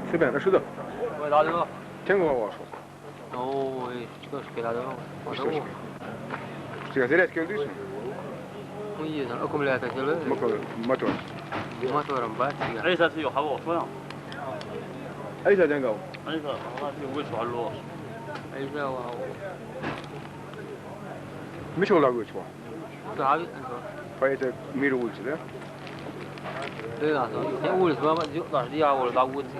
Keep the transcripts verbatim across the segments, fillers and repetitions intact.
Степан, а что? Ой, да, да. Тем го вашу. Ой, что ж, да, да. Что ж? Что, зарядки удишь? Ну, есть, аккумулятор делаю. Мотор, мотор. Мотором бать, я. Ай, за ты, хаву, что? Ай, за дангал. Ай, за, ай, за, вышел, алло. Ай, за, вау. Мишел лагуч, во. По этой Миру улице, да? Да, да, да. Я улица, баба, дю-, да, я улица, да, улица.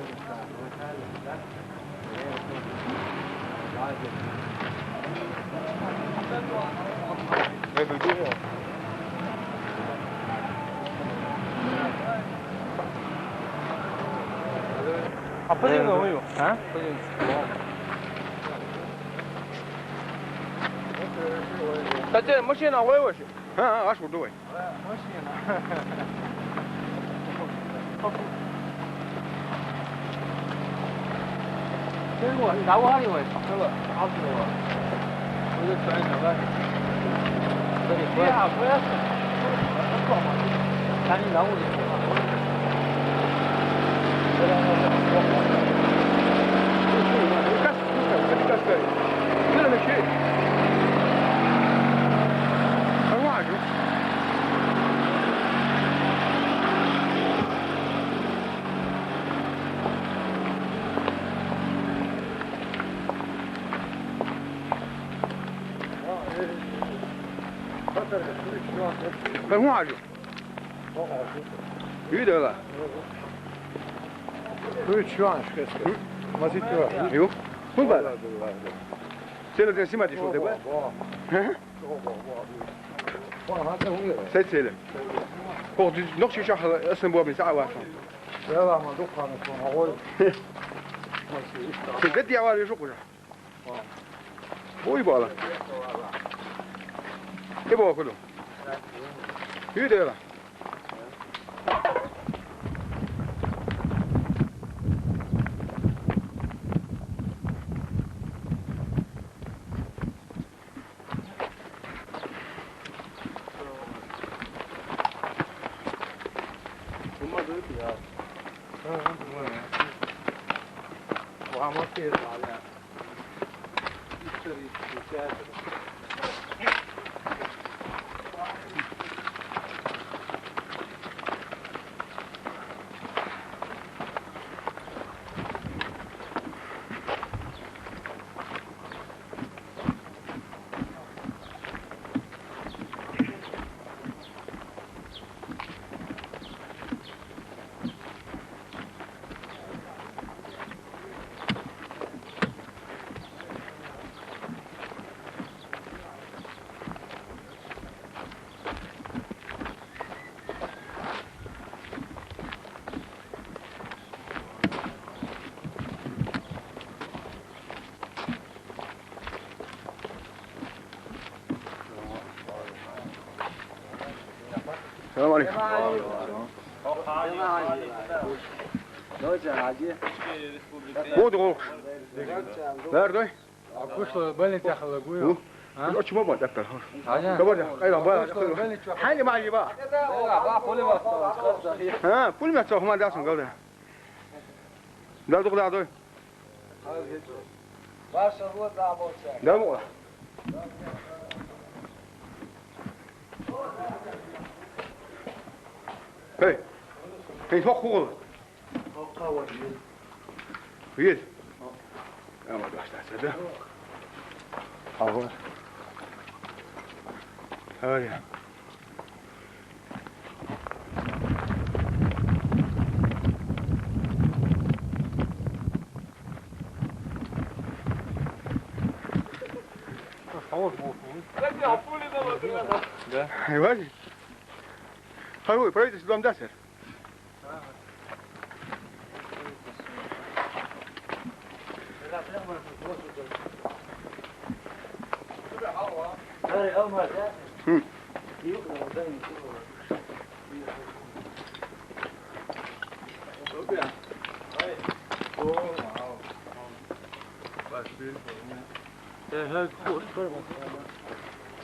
А подивно, а? Подивно. Кстати, машина вывозит. А, а, аж вот давай. Üç şu an şu eski. Masih var. Yok. Bu var. Sen de sima di şurada bak. Sen söyle. Kok düz nok şu şahla ısın bu bir saat var. Selam, dükkanı sonra koy. Sen de diye var ya şu kucak. Oy bala. E bala kudu. Yürü de la. Selam aleyküm. Oldu, oldu. Nerede? Вышла больница Халагуева. Очень баба так. Давай, давай. Больница. Хали ма ма. А, пулемёт сохма да сон галда. Да, да, да. Да, вот. Эй, эй, хох, хох. Вид. Ама да, да, да. Ага. Ага. Да. Ай, вази. Хай, ой, правительство дом да, сэр.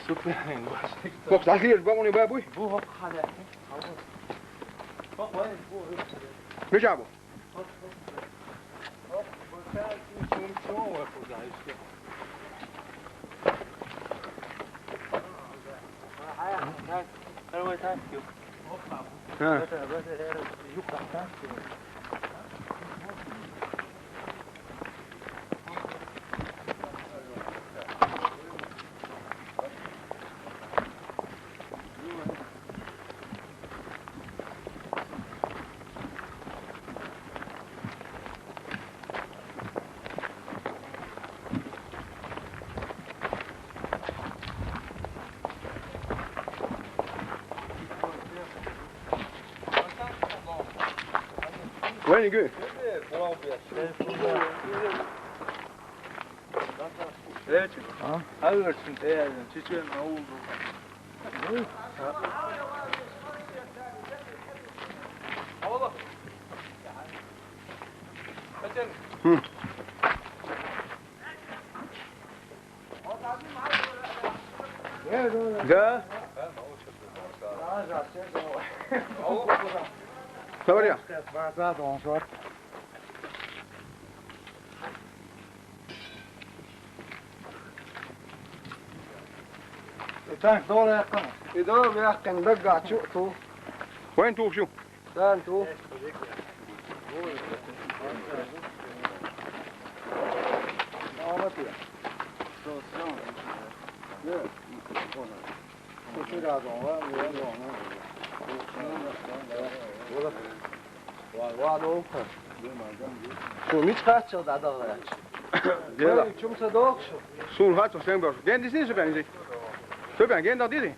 Super. Bok, das hier ist bei ohne Babu. Wo hoch hat er? Nicht aber. Ha. Вайна гуй. Эчи. А? Алгырчын, э, чечен, ауыл. Хм. Да. Говоря. Так, долу яьккхина. И долу яьккхина, даггахь чу а ту. Вайн туху шу. Сан ту. Шу мича кхаччалц дӀадахалаьлча? Дела. Вай, чум ца дохуш? Суна хац, сан беш. Ден дисний со бен иза? Со бен, ген дан диди?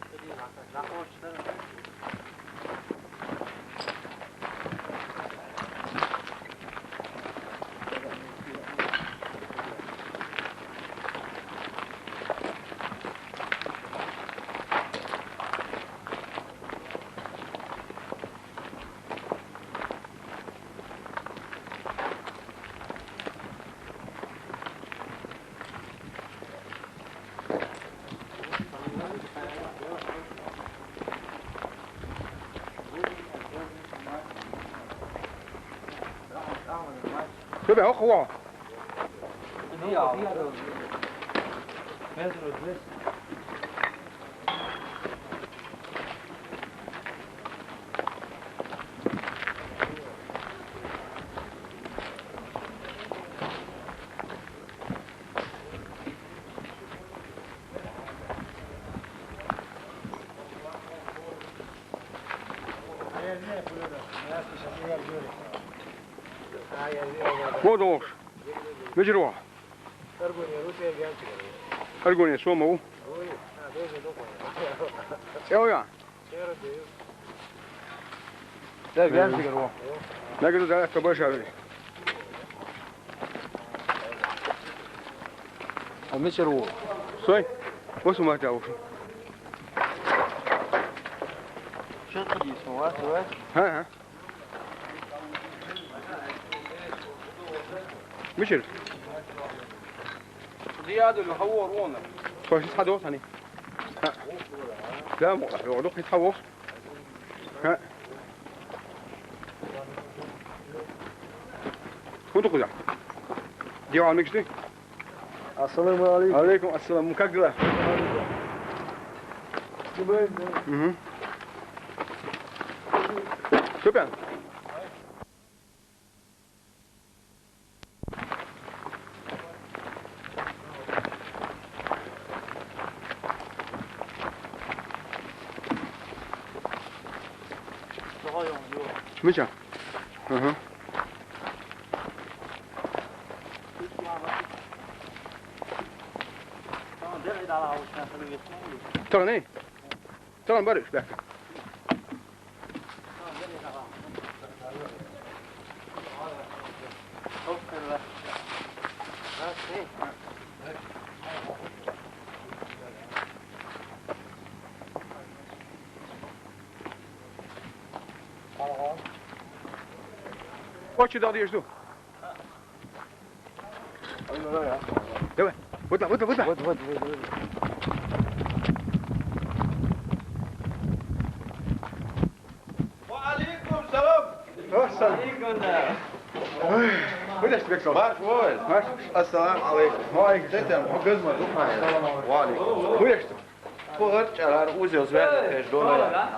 Шу бен, хӀокху вахьа. Во долуш. Мичара ву? Аргуне сом ву. Эо я. Дагар ду, дагар ду, дагар ду. А мичара ву? Сой? Во со ма тӀе ву. Чо кхидийса ма вац, вац? ХӀа, хӀа. Мичара? Дияду хавор вона. Сой хӀинца хьан доху тани? ХӀа. Да, мо, хӀо доху хӀинца хьан воху? ХӀа. ХӀун ду кхузахь? Диван мегаш ду? Ассаламу алейкум. Алейкум ассалам. Как дела? Угу. Супер. Мича? Аха. Тахана? Тахана бара уьш баьхка. Очи дал еш ду. Давай. Вот, вот, вот. Вот, вот, вот, вот. Ва алейкум салам. Ва салам. Алейкум салам. Ой. Хулешт бек. Марш вой. Марш. Ассаламу алейкум. Ва алейкум. Сетем, хо гызма духай. Ва алейкум. Хулешт. Тхо гӀар чӀарар узел звяжа хеш дола.